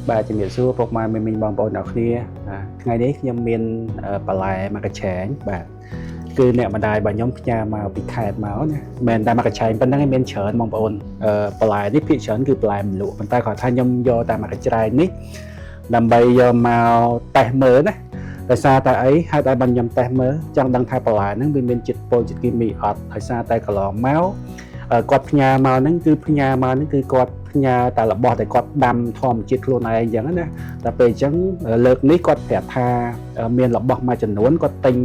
បាទជំរាបសួរពុកម៉ែមីមីងបងប្អូនអ្នកគ្នាបាទថ្ងៃនេះខ្ញុំមានបន្លែមួយកញ្ឆែងបាទគឺអ្នកម្ដាយរបស់ខ្ញុំផ្ញើមកពីខេត្តមកណាមិនមែនតែមួយកញ្ឆែងប៉ុណ្្នឹងឯងមានច្រើនបងប្អូនបន្លែនេះភាគច្រើនគឺបន្លែមលក់ប៉ុន្តែគាត់ថាខ្ញុំយកតែមួយកញ្ច្រែងនេះដើម្បីយកមកតេស្តមើលណាដោយសារតែអីហេតុអីបានខ្ញុំតេស្តមើលចង់ដឹងថាបន្លែហ្នឹងវាមានជាតិពុលជាតិគីមីអត់ដោយសារតែកន្លងមកគាត់ផ្ញើមកហ្នឹងគឺផ្ញើមកហ្នឹងគឺគាត់ផ្ញើតែរបស់ដែលគាត់ដាំធម្មជាតិខ្លួនឯងអញ្ចឹងណាតែពេលអញ្ចឹងលើកនេះគាត់ប្រាប់ថាមានរបស់មួយចំនួនគាត់ទិញ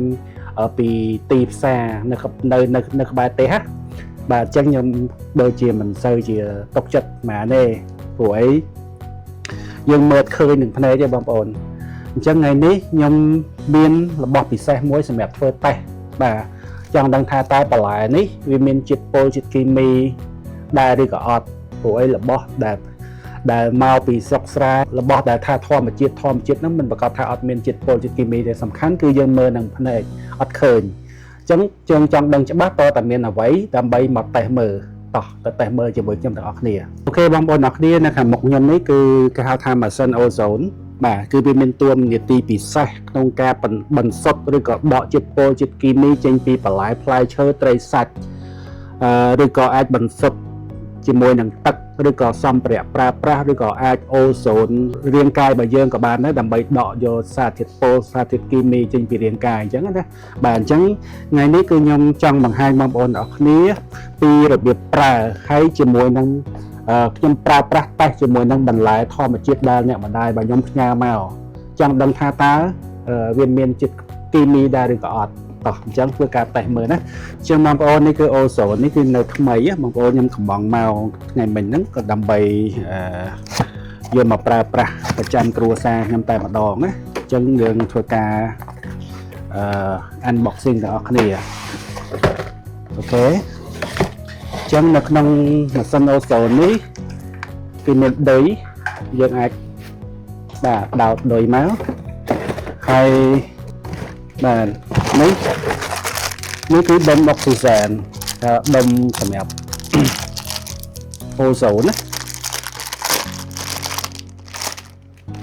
ពីទីផ្សារនៅនៅនៅក្បែរផ្ទះណាបាទអញ្ចឹងខ្ញុំដូចជាមិនសូវជាទុកចិត្តហ្មងទេព្រោះអីយើងមើលឃើញនឹងភ្នែកទេបងប្អូនអញ្ចឹងថ្ងៃនេះខ្ញុំមានរបស់ពិសេសមួយសម្រាប់ធ្វើតេស្តបាទចង់ដឹងថាតើបន្លែនេះវាមានជាតិពុលជាតិគីមីដែរឬក៏អត់ព្រោះអីរបស់ដែលមកពីស្រុកស្រែរបស់ដែលថាធម្មជាតិធម្មជាតិហ្នឹងមិនប្រកាសថាអត់មានជាតិពុលជាតិគីមីទេសំខាន់គឺយើងមើលនឹងភ្នែកអត់ឃើញអញ្ចឹងជើងចង់ដឹងច្បាស់តើតែមានអ្វីដើម្បីមកតេស្តមើលតោះទៅតេស្តមើលជាមួយខ្ញុំទាំងអស់គ្នាOK បងប្អូនទាំងអស់គ្នានៅខាងមុខខ្ញុំនេះគឺគេហៅថាម៉ាស៊ីនអូហ្សូនបាទគឺវាមានតួនាទីពិសេសក្នុងការបន្សុទ្ធឬក៏ដកជាតិពុលជាតិគីមីចេញពីបន្លែផ្លែឈើត្រីសាច់ឬក៏អាចបន្សុទ្ធជាមួយនឹងទឹកឬក៏សម្ភារៈប្រើប្រាស់ឬក៏អាចអូហ្សូនរាងកាយរបស់យើងក៏បានដែរដើម្បីដកយកសារធាតុពុលសារធាតុគីមីចេញពីរាងកាយអញ្ចឹងណាបាទអញ្ចឹងថ្ងៃនេះគឺខ្ញុំចង់បង្ហាញបងប្អូនទាំងអស់គ្នាពីរបៀបប្រើហើយជាមួយនឹងខ្ញុំប្រើប្រាស់តេស្តជាមួយនឹងបន្លែធម្មជាតិដែលអ្នកម្ដាយរបស់ខ្ញុំផ្ញើមកចង់ដឹងថាតើវាមានជាតិគីមីដែរឬក៏អត់តោះអញ្ចឹងធ្វើការតេស្តមើលណាជាងបងប្អូននេះគឺអូហ្សូននេះគឺនៅថ្មីបងប្អូនខ្ញុំកំងមកថ្ងៃមិញហ្នឹងក៏ដើម្បីយកមកប្រើប្រាស់ប្រចាំគ្រួសារខ្ញុំតែម្ដងណាអញ្ចឹងយើងធ្វើការunboxing ទាំងអស់គ្នាOK អញ្ចឹងនៅក្នុងម៉ាស៊ីនអូហ្សូននេះគឺមានឌុយយើងអាចបាទដោតឌុយមកហើយបាទនេះនេះគឺដុំអុកស៊ីសែនដុំសម្រាប់អូហ្សូនណា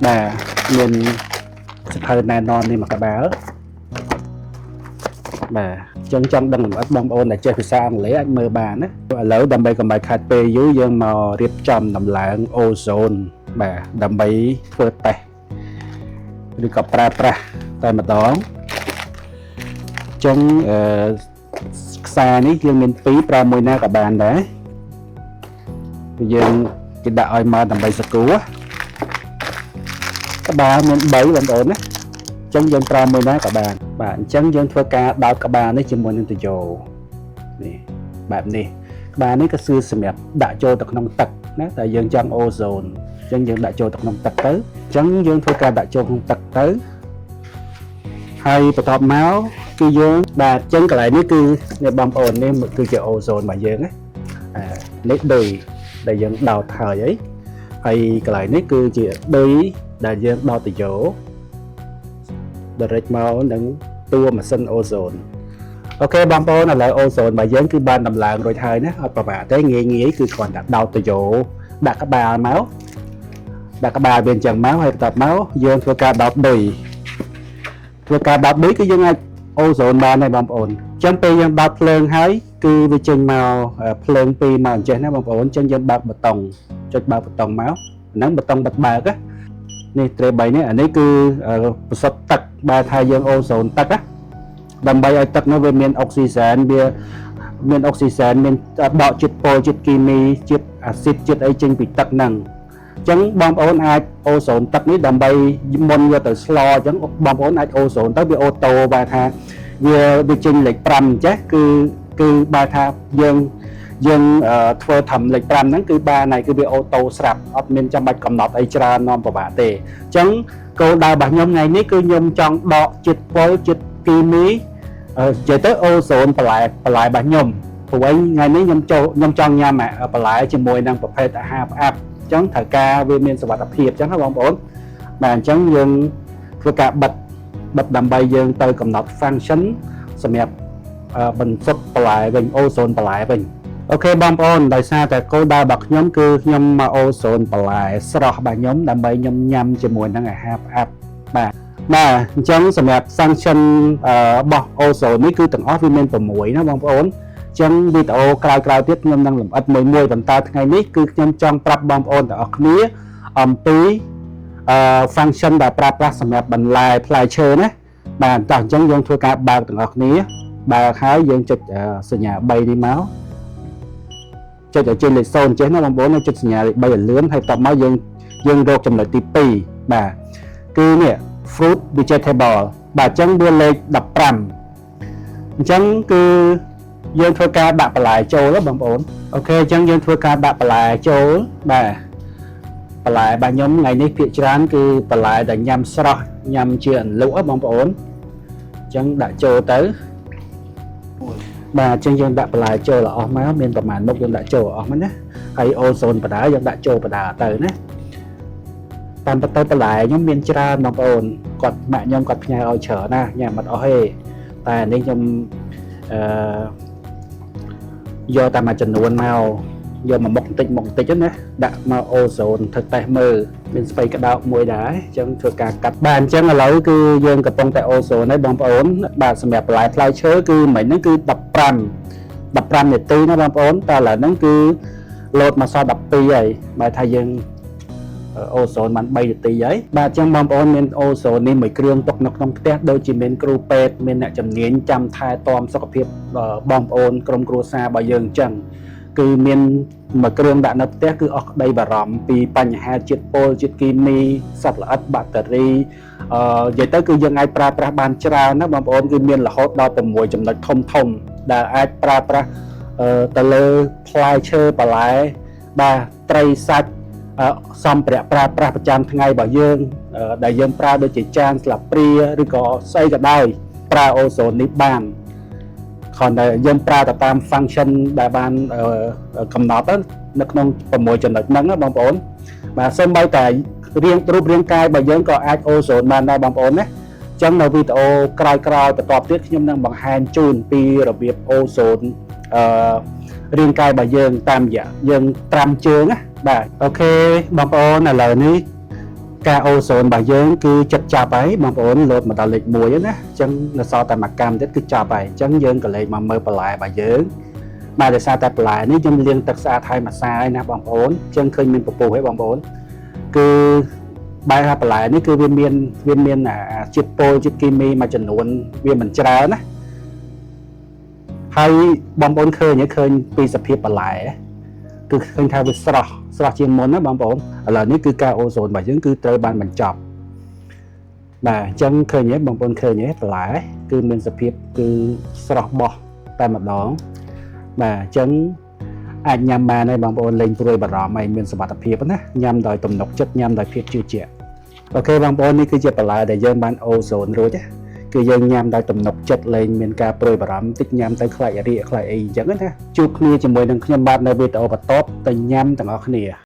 បាទមានសភៅណែនាំនេះមួយក្បាលបាទអញ្ចឹងចង់ដឹងលម្អិតបងប្អូនដែលចេះភាសាអង់គ្លេសអាចមើលបានណាឥឡូវដើម្បីកុំឲ្យខាតពេលយូរយើងមករៀបចំដំឡើងអូហ្សូនបាទដើម្បីធ្វើតេស្តឬក៏ប្រើប្រាស់តែម្ដងអញ្ចឹងអឺខ្សែនេះយើងមាន2ប្រើមួយណាក៏បានដែរយើងគេដាក់ឲ្យមកដើម្បីសកួរក្បាលមាន3បងប្អូនណាអញ្ចឹងយើងប្រើមួយណាក៏បានបាទអញ្ចឹងយើងធ្វើការដោតក្បាលនេះជាមួយនឹងទុយោនេះបែបនេះក្បាលនេះក៏គឺសម្រាប់ដាក់ចូលទៅក្នុងទឹកណាតែយើងចង់អូហ្សូនអញ្ចឹងយើងដាក់ចូលទៅក្នុងទឹកទៅអញ្ចឹងយើងធ្វើការដាក់ចូលក្នុងទឹកទៅហើយបន្ទាប់មកគឺយើងបាទអញ្ចឹងកន្លែងនេះគឺនេះបងប្អូននេះគឺជាអូហ្សូនរបស់យើងណានេះដូចដែលយើងដោតហើយអីហើយកន្លែងនេះគឺជាឌុយដែលយើងដោតទុយោ direct មកនឹងតួម៉ាស៊ីនអូហ្សូន OK បងប្អូនឥឡូវអូហ្សូនរបស់យើងគឺបានដំឡើងរួចហើយណាអត់ប្របាក់ទេងាយងាយគឺគ្រាន់តែដោតទុយោដាក់ក្បាលមកដាក់ក្បាលវាអញ្ចឹងមកហើយបន្ទាប់មកយើងធ្វើការដោតឌុយធ្វើការដោតឌុយគឺយើងអាចអូហ្សូនបានហើយបងប្អូនអញ្ចឹងពេលយើងដោតភ្លើងហើយគឺវាចេញមកភ្លើងពីរមកអញ្ចេះណាបងប្អូនអញ្ចឹងយើងបើកប៊ូតុងចុចបើកប៊ូតុងមកហ្នឹងប៊ូតុងបិទបើកណានេះត្រេ3នេះអានេះគឺប្រសុទ្ធទឹកបើថាយើងអូហ្សូនទឹកណាដើម្បីឲ្យទឹកនោះវាមានអុកស៊ីសែនវាមានអុកស៊ីសែនមានដកជាតិពុលជាតិគីមីជាតិអាស៊ីតជាតិអីចេញពីទឹកហ្នឹងអញ្ចឹងបងប្អូនអាចអូហ្សូនទឹកនេះដើម្បីមុនយកទៅស្លអញ្ចឹងបងប្អូនអាចអូហ្សូនទៅវាauto បែរថាវាវាចេញលេខ5អញ្ចេះគឺគឺបែរថាយើងយើងធ្វើធំលេខ5ហ្នឹងគឺបានហើយគឺវាauto ស្រាប់អត់មានចាំបាច់កំណត់អីច្រើននាំពិបាកទេអញ្ចឹងគោលដៅរបស់ខ្ញុំថ្ងៃនេះគឺខ្ញុំចង់ដកជាតិពុលជាតិគីមីនិយាយទៅអូហ្សូនបន្លែបន្លែរបស់ខ្ញុំព្រោះអីថ្ងៃនេះខ្ញុំចូលខ្ញុំចង់ញ៉ាំបន្លែជាមួយនឹងប្រភេទអាហារផ្អាប់អញ្ចឹងត្រូវការវាមានសុវត្ថិភាពអញ្ចឹងណាបងប្អូនបាទអញ្ចឹងយើងធ្វើការបិទបិទដើម្បីយើងទៅកំណត់ function សម្រាប់បន្សុទ្ធបន្លែវិញអូហ្សូនបន្លែវិញ។ OK បងប្អូនដោយសារតែគោលដៅរបស់ខ្ញុំគឺខ្ញុំមកអូសូនបន្លែស្រស់របស់ខ្ញុំដើម្បីខ្ញុំញ៉ាំជាមួយនឹងអាហារផ្អាប់បាទបាទអញ្ចឹងសម្រាប់ function របស់អូសូននេះគឺទាំងអស់វាមាន6ណាបងប្អូនអញ្ចឹងវីដេអូក្រោយៗទៀតខ្ញុំនឹងលម្អិតមួយមួយប៉ុន្តែថ្ងៃនេះគឺខ្ញុំចង់ប្រាប់បងប្អូនទាំងអស់គ្នាអំពីfunction ដែលប្រើប្រាស់សម្រាប់បន្លែផ្លែឈើណាបាទតោះអញ្ចឹងយើងធ្វើការបើកទាំងអស់គ្នាបើកហើយយើងចុចសញ្ញា3នេះមកចុចឲ្យចេញលេខ0ចេះណាបងប្អូនចុចសញ្ញាលេខ3ឲ្យលឿនហើយតបមកយើងយើងរកចំណុចទី2បាទគឺនេះ fruit vegetable បាទអញ្ចឹងវាលេខ15អញ្ចឹងគឺយើងធ្វើការដាក់បន្លែចូលបងប្អូន OK អញ្ចឹងយើងធ្វើការដាក់បន្លែចូលបាទបន្លែរបស់ខ្ញុំថ្ងៃនេះភាគច្រើនគឺបន្លែដែលញ៉ាំស្រស់ញ៉ាំជាអន្លក់បងប្អូនអញ្ចឹងដាក់ចូលទៅបាទអញ្ចឹងយើងដាក់បន្លែចូលអស់មកមានប្រមាណមុខយើងដាក់ចូលអស់មកណាហើយអូសូនបដាយើងដាក់ចូលបដាទៅណាតាមពិតទៅបន្លែខ្ញុំមានច្រើនបងប្អូនគាត់ម៉ាក់ខ្ញុំគាត់ផ្ញើឲ្យច្រើនណាញ៉ាំអត់អស់ទេតែនេះខ្ញុំអឺយកតែមួយចំនួនមកយកមកមុខបន្តិចមុខបន្តិចណាដាក់មកអូសូនធ្វើតេស្តមើលមានស្ពៃក្តោបមួយដែរអញ្ចឹងធ្វើការកាត់បាទអញ្ចឹងឥឡូវគឺយើងកំពុងតែអូសូនហើយបងប្អូនបាទសម្រាប់បន្លែផ្លែឈើគឺមិញហ្នឹងគឺ15 15នាទីណាបងប្អូនតែឥឡូវហ្នឹងគឺលោតមកសល់12ហើយបែរថាយើងអូសូនបាន3នាទីហើយបាទអញ្ចឹងបងប្អូនមានអូសូននេះមួយគ្រឿងទុកនៅក្នុងផ្ទះដូចជាមានគ្រូពេទ្យមានអ្នកជំនាញចាំថែទាំសុខភាពបងប្អូនក្រុមគ្រួសាររបស់យើងអញ្ចឹងគឺមានមួយគ្រឿងដាក់នៅផ្ទះគឺអស់ក្តីបារម្ភពីបញ្ហាជាតិពុលជាតិគីមីសត្វល្អិតបាក់តេរីអឺនិយាយទៅគឺយើងអាចប្រើប្រាស់បានច្រើនណាបងប្អូនគឺមានរហូតដល់6ចំណុចធំធំដែលអាចប្រើប្រាស់ទៅលើផ្លែឈើបន្លែបាទត្រីសាច់សម្ភារៈប្រើប្រាស់ប្រចាំថ្ងៃរបស់យើងដែលយើងប្រើដូចជាចានស្លាបព្រាឬក៏ស្អីក៏ដោយប្រើអូសូននេះបានគ្រាន់តែយើងប្រើទៅតាម function ដែលបានកំណត់នៅក្នុង6ចំណុចហ្នឹងណាបងប្អូនបាទសូម្បីតែរាងរូបរាងកាយរបស់យើងក៏អាចអូសូនបានដែរបងប្អូនណាអញ្ចឹងនៅវីដេអូក្រោយៗបន្តទៀតខ្ញុំនឹងបង្ហាញជូនពីរបៀបអូសូនអឺរាងកាយរបស់យើងតាមរយៈយើងត្រាំជើងណាបាទ OK បងប្អូនឥឡូវនេះការអូសូនរបស់យើងគឺចិត្តចាប់ហើយបងប្អូនលោតមកដល់លេខ1ណាអញ្ចឹងនៅសល់តែមួយកម្មទៀតគឺចាប់ហើយអញ្ចឹងយើងក៏លេខមកមើលបន្លែរបស់យើងបាទដោយសារតែបន្លែនេះខ្ញុំលាងទឹកស្អាតហើយមួយសាហើយណាបងប្អូនអញ្ចឹងឃើញមានពពុះហើយបងប្អូនគឺបែរថាបន្លែនេះគឺវាមានអាជាតិពុលជាតិគីមីមួយចំនួនវាមិនច្រើនណាហើយបងប្អូនឃើញឃើញពីសភាពបន្លែគឺឃើញថាវាស្រស់ស្រស់ជាងមុនណាបងប្អូនឥឡូវនេះគឺការអូសូនរបស់យើងគឺត្រូវបានបញ្ចប់បាទអញ្ចឹងឃើញទេបងប្អូនឃើញទេបន្លែគឺមានសភាពគឺស្រស់បោះតែម្ដងបាទអញ្ចឹងអាចញ៉ាំបានហើយបងប្អូនលេងព្រួយបារម្ភហើយមានសុវត្ថិភាពណាញ៉ាំដោយទំនុកចិត្តញ៉ាំដោយភាពជឿជាក់ OK បងប្អូននេះគឺជាបន្លែដែលយើងបានអូសូនរួចណាគឺយើងញ៉ាំដោយទំនុកចិត្តលែងមានការព្រួយបារម្ភតិចញ៉ាំទៅខ្លាចរាកខ្លាចអីអញ្ចឹងណាជួបគ្នាជាមួយនឹងខ្ញុំបាទនៅវីដេអូបន្ទាប់ទៅញ៉ាំទាំងអស់គ្នា។